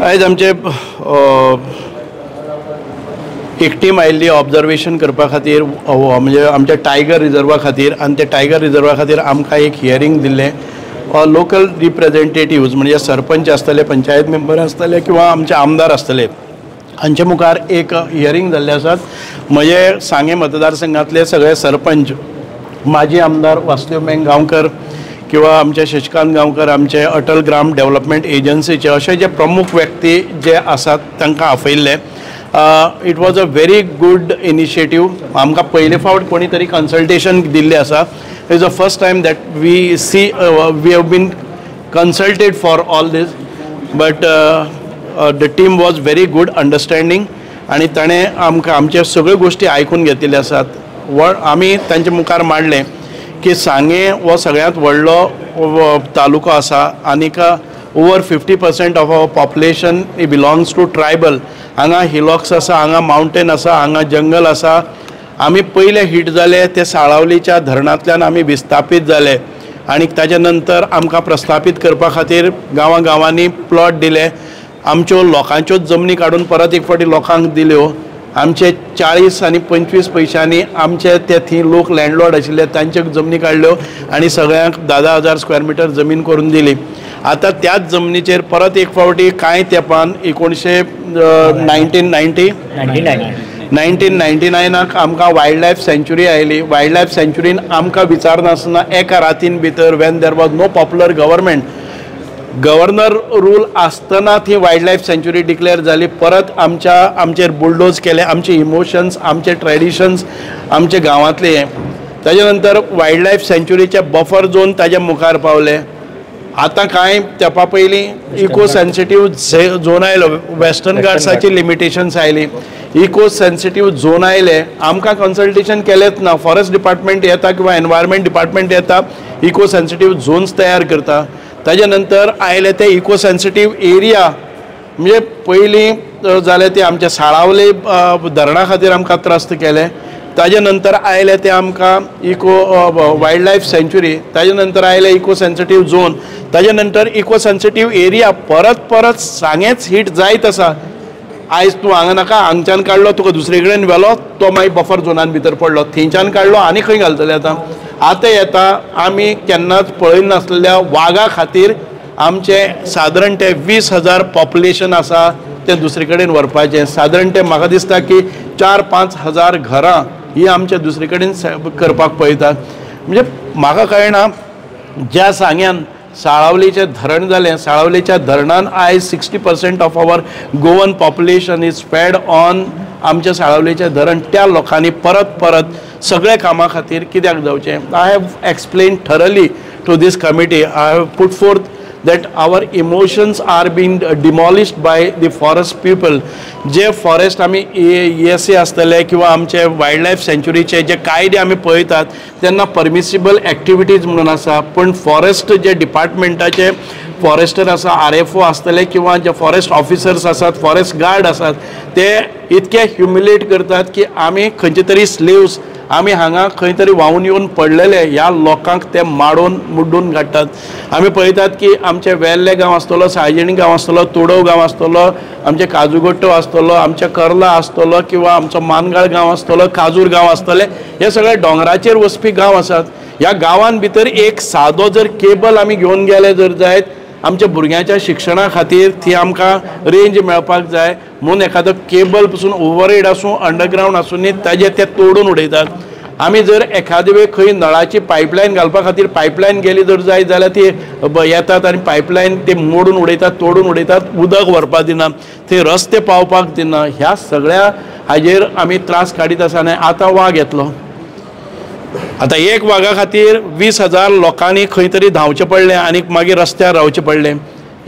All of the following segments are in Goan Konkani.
आयज आमचे एक टीम आयिल्ली ऑब्जर्वेशन करपा खातीर, म्हणजे आमच्या टायगर रिजर्वा खातीर, आनी ते टायगर रिजर्वा खातीर आमकां एक हियरींग दिल्लें. लोकल रिप्रेजेंटेटिव्ज म्हणजे सरपंच आसतले, पंचायत मेंबर आसतले किंवा आमचे आमदार आसतले, हांचे मुखार एक हियरींग जाल्लें आसात. म्हणजे सांगें मतदारसंघातले सगळे सरपंच, माजी आमदार वासुदेव मेंग गांवकर किंवा आमचे शशिकांत गांवकर, आमचे अटल ग्राम डेव्हलपमेंट एजन्सीचे अशे जे प्रमुख व्यक्ती जे आसात तांकां आपयल्ले. It was a very good initiative. आमकां पयले फावट कोणी तरी कन्सल्टेशन दिल्लें आसा. It is the first time that we see we have been consulted for all this, but the team was very good understanding आनी ताणें आमकां आमचे सगळ्यो गोश्टी आयकून घेतिल्ल्यो आसात. आमी तांचे मुखार मांडलें की सांगें हो सगळ्यांत व्हडलो तालुको आसा आनीक over 50% of our population belongs to tribal. हांगा हिलॉक्स आसा, हांगा मावंटेन आसा, हांगा जंगल आसा. आमी पयले हीट जाले ते साळावलीच्या धरणांतल्यान आमी विस्थापीत जाले आनी ताच्या नंतर आमकां प्रस्थापीत करपा खातीर गांवां गांवांनी प्लॉट दिले. आमच्यो लोकांच्योच जमनी काडून परत एक फावटी लोकांक दिल्यो. आमचे 40 आनी 25 पयशांनी आमचे ते थंय लोक लँडलॉर्ड आशिल्ले तांच्यो जमनी काडल्यो आनी सगळ्यांक 10,000 स्क्वेअर मिटर जमीन करून दिली. आतां त्याच जमनीचेर परत एक फावटी कांय तेंपान 1999 आमकां वायल्ड लायफ सँच्युरी आयली. वायल्ड लायफ सँच्युरीन आमकां विचारनासतना एका रातीन भितर, when there was no popular government, governor rule आसतना ती वायल्ड लायफ सँच्युरी डिक्लेअर जाली. परत आमचेर बुलडोज केले, आमचे इमोशन्स, आमचे ट्रेडिशन्स, आमचे गांवांतले हे. ताजे नंतर वायल्ड लायफ सँच्युरीचे बफर झोन ताजे मुखार पावले. आतां कांय तेंपा पयलीं इको सेन्सिटीव झोन आयलो, वेस्टर्न घाट्साची लिमिटेशन्स आयली, इको सेन्सिटीव झोन आयले. आमकां कन्सल्टेशन केलेंच ना. फॉरेस्ट डिपार्टमेंट येता किंवा एनवायरमेंट डिपार्टमेंट येता, इको सेन्सिटीव झोन्स तयार करता. ताजे नंतर आयले ते इको सेन्सिटीव एरिया, म्हणजे पयलीं जाले ते आमच्या साळावले धरणा खातीर आमकां त्रस्त केले. ताजे नंतर आयले ते आमकां इको वायल्ड लायफ सँच्युरी, ताजे नंतर आयले इको सेन्सिटीव झोन, ताजे नंतर इको सेन्सिटीव एरिया. परत परत सांगेंच हीट जायत आसा. आयज तूं हांगा नाका, हांगच्यान काडलो तुका दुसरे कडेन व्हेलो, तो मागीर बफर झोनान भितर पडलो, थंयच्यान काडलो आनी खंय घालतले. आतां आतां येता आमी केन्नाच पळयनासलेल्या वागा खातीर आमचे सादारण ते 20,000 पॉप्युलेशन आसा तें दुसरे कडेन व्हरपाचें. सादारण ते म्हाका दिसता की 4-5 हजार घरां ही आमच्या दुसरे कडेन करपाक पळयतात. म्हणजे म्हाका कळना, ज्या सांग्यान साळावलीचें धरण जालें, साळावलीच्या धरणान आयज 60% of our Goan population is fed on आमच्या साळावलीचें धरण, त्या लोकांनी परत परत सगळ्या कामां खातीर कित्याक जावचें. I have explain thoroughly to this committee. I have put forth that our emotions are being demolished by the forest people. J forest आमी ESA आसतले किंवा आमचे वायल्ड लायफ सँच्युरीचे जे कायदे आमी पळयतात तेन्ना परमिसिबल एक्टिविटीज म्हणून आसा, पूण फॉरेस्ट जे डिपार्टमेंटाचे फॉरेस्टर आसा, RFO आसतले किंवा जे फॉरेस्ट ऑफिसर्स आसात, फॉरेस्ट गार्ड आसात, ते इतके ह्युमिलेट करतात की आमी खंयचे तरी स्लेव्स, आमी हांगा खंय तरी व्हांवून येवन पडलेले ह्या लोकांक ते माडोवन मुड्डून काडटात. आमी पळयतात की आमचे वेल्ले गांव आसतलो, साळजिणी गांव आसतलो, तोडोव गांव आसतलो, आमचे काजूगोट्टो आसतलो, आमचे कर्ला आसतलो किंवा आमचो मानगाळ गांव आसतलो, काजूर गांव आसतले, हे सगळे दोंगराचेर वचपी गांव आसात. ह्या गांवान भितर एक सादो जर केबल आमी घेवन गेले जर जायत, आमच्या भुरग्यांच्या शिक्षणा खातीर ती आमकां रेंज मेळपाक जाय म्हणून एखादो केबल पसून ओवरहेड आसूं, अंडरग्रावंड आसूं न्ही, ताजें ते तोडून उडयतात. आमी जर एखादे वेळ खंय नळाची पायपलायन घालपा खातीर पायपलायन गेली जर जायत जाल्यार ती येतात आनी पायपलायन ते मोडून उडयतात, तोडून उडयतात, उदक व्हरपाक दिना, ते रस्ते पावपाक दिना. ह्या सगळ्या हाजेर आमी त्रास काडीत आसा. आनी आतां वाग येतलो. आतां एक वागा खातीर 20,000 लोकांनी खंय तरी धांवचें पडलें आनी मागीर रस्त्यार रावचें पडलें.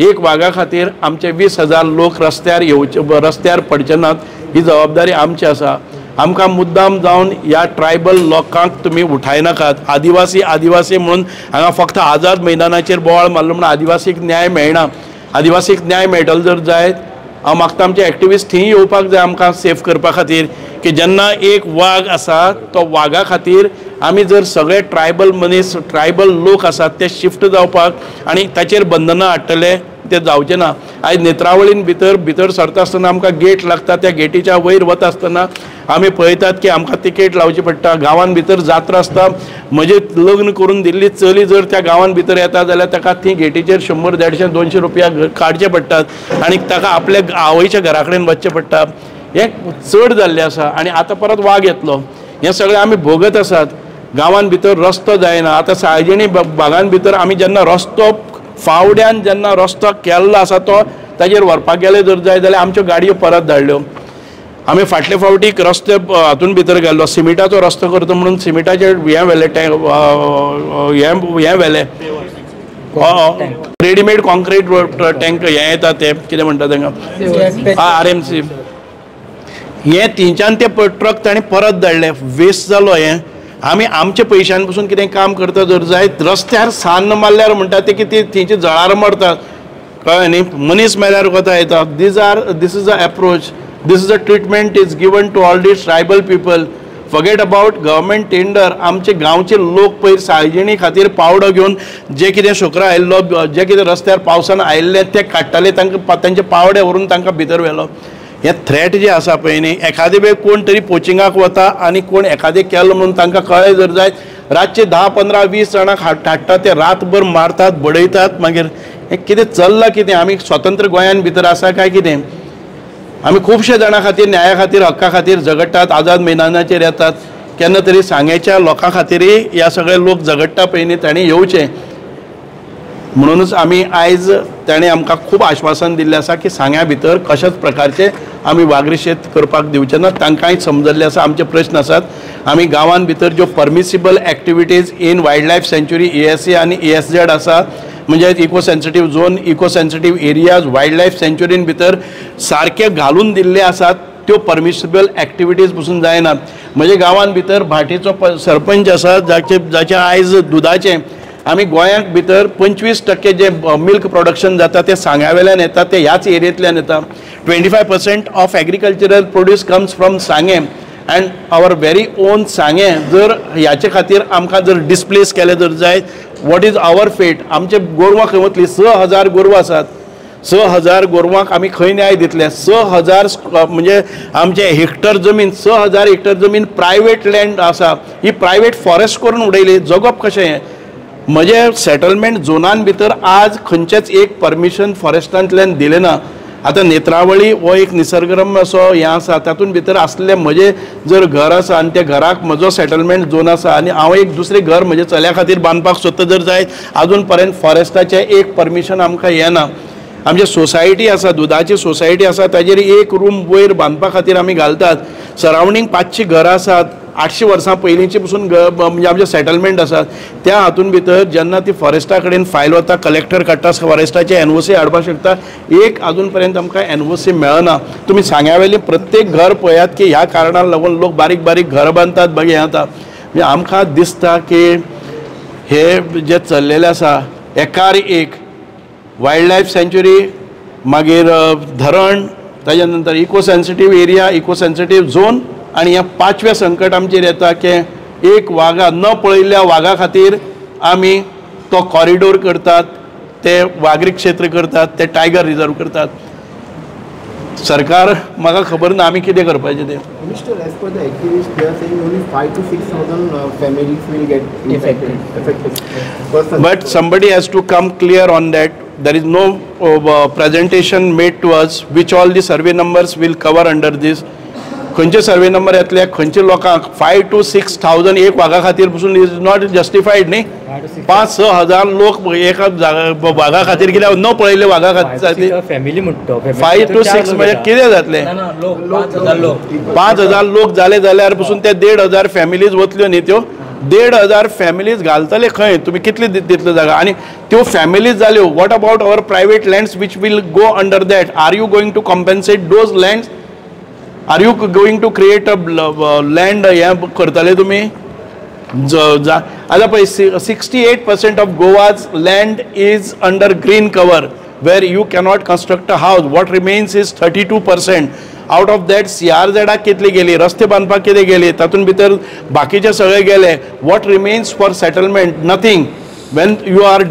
एक वागा खातीर आमचे 20,000 लोक रस्त्यार येवचे, रस्त्यार पडचे नात ही जबाबदारी आमची आसा. आमकां मुद्दाम जावन ह्या ट्रायबल लोकांक तुमी उठायनाकात. आदिवासी आदिवासी म्हणून हांगा फक्त आझाद मैदानाचेर बोवाळ मारलो म्हणून आदिवासीक न्याय मेळना. आदिवासीक न्याय मेळटलो जर जायत, हांव मागता आमचे एक्टिविस्ट थंय येवपाक जाय आमकां सेफ करपा खातीर, की जेन्ना एक वाग आसा तो वागा खातीर आमी जर सगळे ट्रायबल मनीस, ट्रायबल लोक आसात ते शिफ्ट जावपाक आनी ताचेर बंधनां हाडटले ते जावचें ना. आयज नेत्रावळीन भितर भितर सरता आसतना आमकां गेट लागता, त्या गेटीच्या वयर वता आसतना आमी पळयतात की आमकां तिकेट लावची पडटा. गांवान भितर जात्रा आसता, म्हजें लग्न करून दिल्ली चली जर त्या गांवान भितर येता जाल्यार ताका ती गेटीचेर 100, 150, 200 रुपया काडचे पडटात आनी ताका आपल्या आवयच्या घरा कडेन वचचें पडटा. हें चड जाल्लें आसा आनी आतां परत वाग येतलो, हें सगळें आमी भोगत आसात. गांवान भितर रस्तो जायना. आतां साळजिणी भागान भितर आमी जेन्ना रस्तो फावड्यान जेन्ना रस्तो केल्लो आसा तो ताजेर व्हरपाक गेले जर जाय जाल्यार आमच्यो गाडयो परत धाडल्यो. आमी फाटले फावटीक रस्ते हातून भितर गेल्लो, सिमिटाचो रस्तो करता म्हणून सिमिटाचे हें व्हेलें, टँक हें व्हेलें, रेडीमेड कॉन्क्रीट टँक हें येता ते कितें म्हणटा तांकां RMC, हें थंयच्यान ते ट्रक ताणें परत धाडले. वेस्ट जालो. हें आमी आमच्या पयशान पसून कितें काम करता जर जाय, रस्त्यार सान्न मारल्यार म्हणटा ते की ती थंयची जळारां मरतात, कळ्ळें न्ही, मनीस मेल्यार कोता येता. This is a approach, this is a treatment is given to all these tribal people. Forget about government tender. आमचे गांवचे लोक पयर साळजिणी खातीर पावडो घेवन जे कितें शुक्र आयिल्लो, जे कितें रस्त्यार पावसान आयिल्ले ते काडटाले, तांकां तांचे पावडे व्हरून तांकां भितर व्हेलो. हे थ्रेट जे आसा पळय न्ही, एखादे वेळ कोण तरी पोचिंगाक वता आनी कोण एखादें केलो म्हणून तांकां कळ्ळें जर जायत, रातचे 10, 15, 20 जाणांक हाडटात, ते रातभर मारतात, बडयतात. मागीर हें कितें चल्लां कितें? आमी स्वतंत्र गोंयान भितर आसा काय कितें? आमी खुबशे जाणां खातीर, न्याया खातीर, हक्का खातीर झगडटात, आझाद मैदानाचेर येतात. केन्ना तरी सांगेच्या लोकां खातीरय ह्या सगळे लोक झगडटा पळय न्ही, तांणी येवचें म्हणूनच आमी आयज ताणें आमकां खूब आश्वासन दिल्लें आसा की सांग्या भितर कशाच प्रकारचें आमी वागरी शेत करपाक दिवचे ना. तांकांय समजल्लें आसा आमचे प्रश्न आसात. आमी गांवान भितर ज्यो permissible activities in wild life sanctuary ESA आनी ESZ आसा, म्हणजे eco sensitive zone, eco sensitive areas wild life सँच्युरीन भितर सारके घालून दिल्ले आसात, त्यो परमिसिबल एक्टिविटीज पसून जायना. म्हणजे गांवान भितर भाटीचो सरपंच आसा जाचे आयज दुदाचें आमी गोंयांत भितर 25% जे मिल्क प्रोडक्शन जाता तें सांग्या वेल्यान येता, तें ह्याच एरियेंतल्यान येता. 25% of agricultural produce comes from Sanguem and our very own Sanguem जर ह्याचे खातीर आमकां जर डिस्प्लेस केलें जर जायत, what is our fate? आमचे गोरवां खंय वतलीं? 6000 गोरवां आसात, 6000 गोरवांक आमी खंय न्याय दितले? 6000 म्हणजे आमचे हेक्टर जमीन, 6000 हेक्टर जमीन प्रायवेट लँड आसा, ही प्रायवेट फॉरेस्ट करून उडयली. जगप कशें हें? म्हजे सेटलमेंट झोनान भितर आज खंयचेच एक परमिशन फॉरेस्टांतल्यान दिलें ना. आतां नेत्रावळी हो एक निसर्गरम्य असो हें आसा, तातूंत भितर आसलें म्हजें जर घर आसा आनी त्या घराक म्हजो सेटलमेंट झोन आसा आनी हांव एक दुसरें घर म्हज्या चल्या खातीर बांदपाक सोदता जर जायत, आजून पर्यंत फॉरेस्टाचें एक परमिशन आमकां येना. आमची सोसायटी आसा, दुदाची सोसायटी आसा, ताजेर एक रूम वयर बांदपा खातीर आमी घालतात. सरावंडींग 500 घरां आसात, 800 वर्सां पयलींची पसून म्हणजे आमचे सेटलमेंट आसात. त्या हातून भितर जेन्ना ती फॉरेस्टा कडेन फायल वता, कलेक्टर काडटा, फॉरेस्टाचे NOC हाडपाक शकता, एक आजून पर्यंत आमकां NOC मेळना. तुमी सांग्या वेली प्रत्येक घर पळयात की ह्या कारणाक लागून लोक बारीक बारीक घर बांदतात, मागीर हें जाता. म्हणजे आमकां दिसता की हे जे चल्लेलें आसा एकार एक वायल्ड लायफ सँच्युरी, मागीर धरण, ताज्या नंतर eco sensitive area, eco sensitive zone, आनी हें पांचवें संकट आमचेर येता की एक वागा न पळयल्ल्या वागा खातीर आमी तो कॉरिडोर करतात, ते वागरी क्षेत्र करतात, ते टायगर रिजर्व करतात. सरकार म्हाका खबर ना आमी कितें करपाचें तें. Minister, as per the activists, they are saying only 5 to 6,000 families will get affected. Persons. But somebody has to come clear on that. There is no presentation made to us which all the survey numbers will cover under this. खंयचे सर्वे नंबर येतले, खंयचे लोकांक 5 to 6,000 एक वागा खातीर पसून is not justified न्ही. 5-6 हजार लोक एका वागा खातीर कित्याक न पळयल्ले वागा खातीर फॅमिली म्हणटा 5 to 6 म्हणजे कितें जातलें? 5,000 लोक जाले जाल्यार पसून ते 1,500 फॅमिलीज वतल्यो न्ही, त्यो 1,500 फॅमिलीज घालतले खंय? तुमी कितली दितले जागा? आनी त्यो फॅमिलीज जाल्यो, what about our private lands which will go under that? Are you going to compensate those lands? Are you going to create a land हें करतले तुमी? आतां पळय 68% of Goa's land is under green cover where you cannot construct a house. What remains is 32%. Out of that CRZ कितली गेली, रस्ते बांदपाक कितें गेली, तातूंत भितर बाकीचे सगळे गेले. What remains for settlement? Nothing. When you are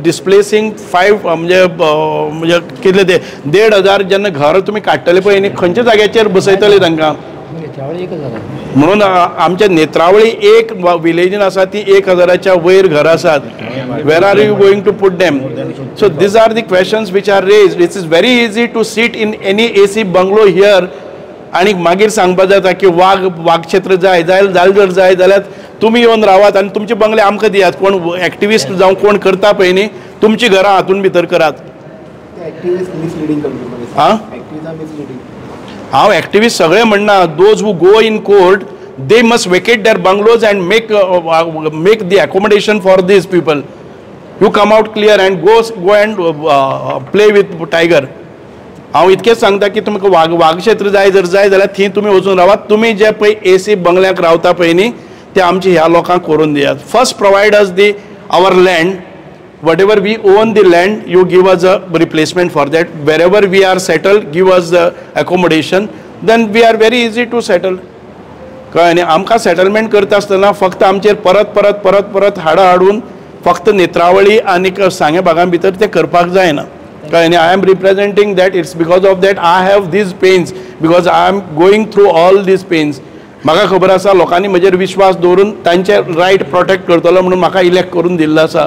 displacing five, म्हणजे म्हणजे कितले ते 1500 जेन्ना घर तुमी काडटले पळय न्ही, खंयच्या जाग्याचेर बसयतले तांकां? म्हणून आमच्या नेत्रावळी एक विलेजीन आसा ती 1000च्या वयर घरां आसात. Where are you going to put them? So these are the questions which are raised. It's is very easy to sit in any AC bungalow here आनी मागीर सांगपा जाता की वाग वागक्षेत्र जाय जाय जाल जर जाय जाल्यार तुमी येवन रावात आनी तुमचे बंगले आमकां दियात. कोण एक्टिविस्ट जावं कोण करता पळय न्ही, तुमची घरां हातून भितर करात. आं, हांव एक्टिविस्ट सगळे म्हणना. Those who go in court, they must vacate their bungalows and make the accommodation for these people. You come out clear and go and play with tiger. हांव इतकेंच सांगता की तुमकां वाग वागक्षेत्र जाय जर जाय जाल्यार थंय तुमी वचून रावात. तुमी जे पळय AC बंगल्याक रावता पळय न्ही, ते आमचे ह्या लोकांक करून दियात. First provide us the our land. Whatever we own the land, you give us a replacement for that. Wherever we are settled, give us the accommodation, then we are very easy to settle. कळ्ळें न्ही? आमकां सेटलमेंट करता आसतना फक्त आमचेर परत परत परत परत हाडां हाडून फक्त नेत्रावळी आनीक सांगें भागां भितर तें करपाक जायना. कळ्ळें न्ही? I am representing that. It's because of that I have these pains, because I am going through all these pains. म्हाका खबर आसा लोकांनी म्हजेर विश्वास दवरून तांचे रायट प्रोटेक्ट करतलो म्हणून म्हाका इलेक्ट करून दिल्लो आसा.